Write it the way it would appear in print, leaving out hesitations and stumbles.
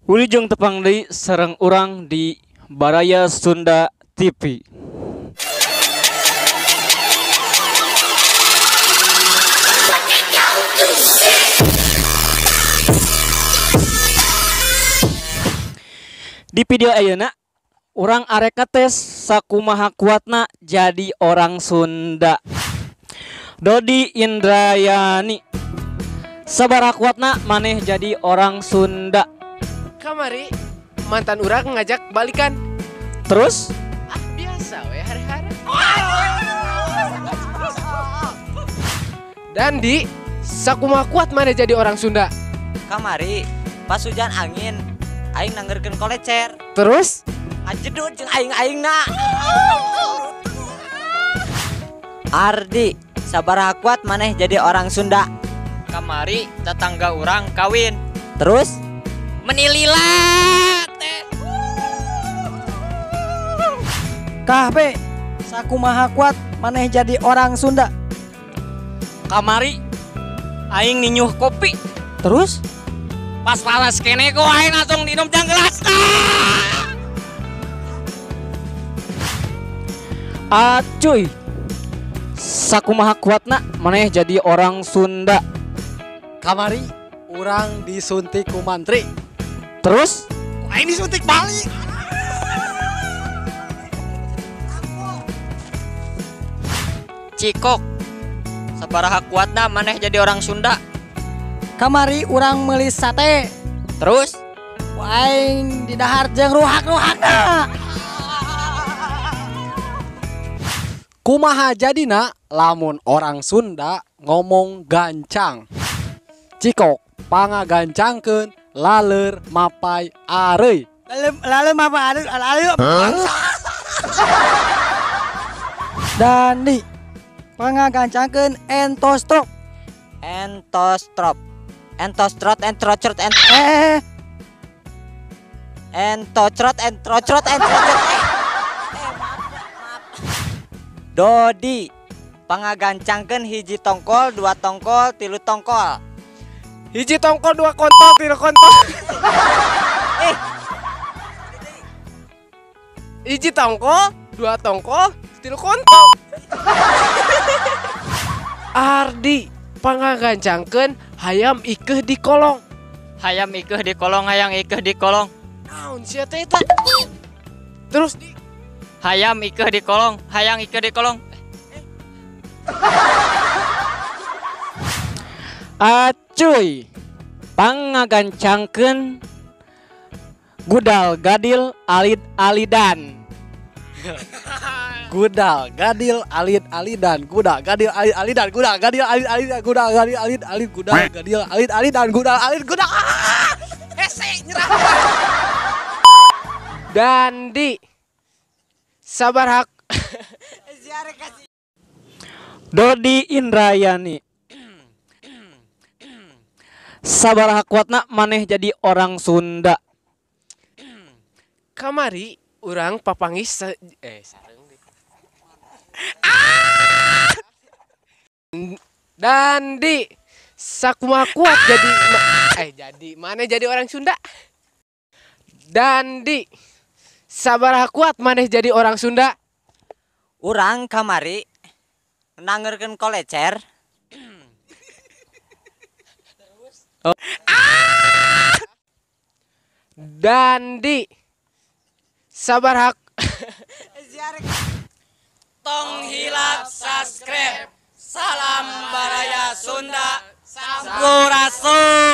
Wilujeng tepang deui sareng urang di Baraya Sunda TV. Di video ayeuna urang arek tes sakumaha kuatna jadi orang Sunda. Dodi Indrayani, sabaraha kuatna maneh jadi orang Sunda? Kamari mantan urang ngajak balikan. Terus? Ah, biasa we hari-hari. Dandi, sakumaha kuat maneh jadi orang Sunda? Kamari pas hujan angin aing nanggerkeun kolecer. Terus? Ngajedut jeung aing-aingna. Ardi, sabaraha kuat maneh jadi orang Sunda? Kamari tetangga urang kawin. Terus? Menilila teh. Kahpe, sakumaha kuat maneh jadi orang Sunda? Kamari aing ninyuh kopi. Terus? Pas palas kene ku aing langsung minum jang gelas. Acuy, sakumaha kuatna maneh jadi orang Sunda? Kamari urang disuntik ku mantri. Terus? Aing disuntik balik. Cikok, sabaraha kuatna maneh jadi orang Sunda? Kamari urang meuli sate. Terus? Aing didahar jeung ruhak-ruhakna. Kumaha jadina lamun orang Sunda ngomong gancang? Cikok pangagancangkeun laleur mapai areuy. Laleur mapai areuy, laleur. Dandi, pangagancangkeun entostrop. Entostrop. Entostrot, entrocrot, ent entocrot, entrocrot, entrocrot. Dodi, pangagancangkeun hiji tongkol, dua tongkol, tilu tongkol. Hiji tongkol, dua kontol, tilu kontol. Hiji tongkol, dua tongkol, tilu kontol. Ardi, pangagancangkeun hayam ikeuh di kolong. Hayam ikeuh di kolong, hayang ikeuh di kolong. Naon sia teh eta? Terus di hayam ikeuh di kolong, hayang ikeuh di kolong. Acuy, pangagancangkeun gudal gadil alid alidan. Gudal gadil alid alidan, gudal gadil alid alidan, gudal gadil alid alidan, gudal gadil alid alid, gudal gadil alid alidan, gudal alid gudal. Hese nyerah. Dandi, sabar hak. Dodi Indrayani, sabaraha kuatna maneh jadi orang Sunda? Kamari urang papanggih sareng Dandi, sakumaha kuat jadi jadi maneh jadi orang Sunda? Dandi, sabaraha kuat maneh jadi orang Sunda? Urang kamari nangerkeun kolecer. Oh. Dandi, sabaraha. Tong hilap subscribe. Salam Baraya Sunda. Sampurasun.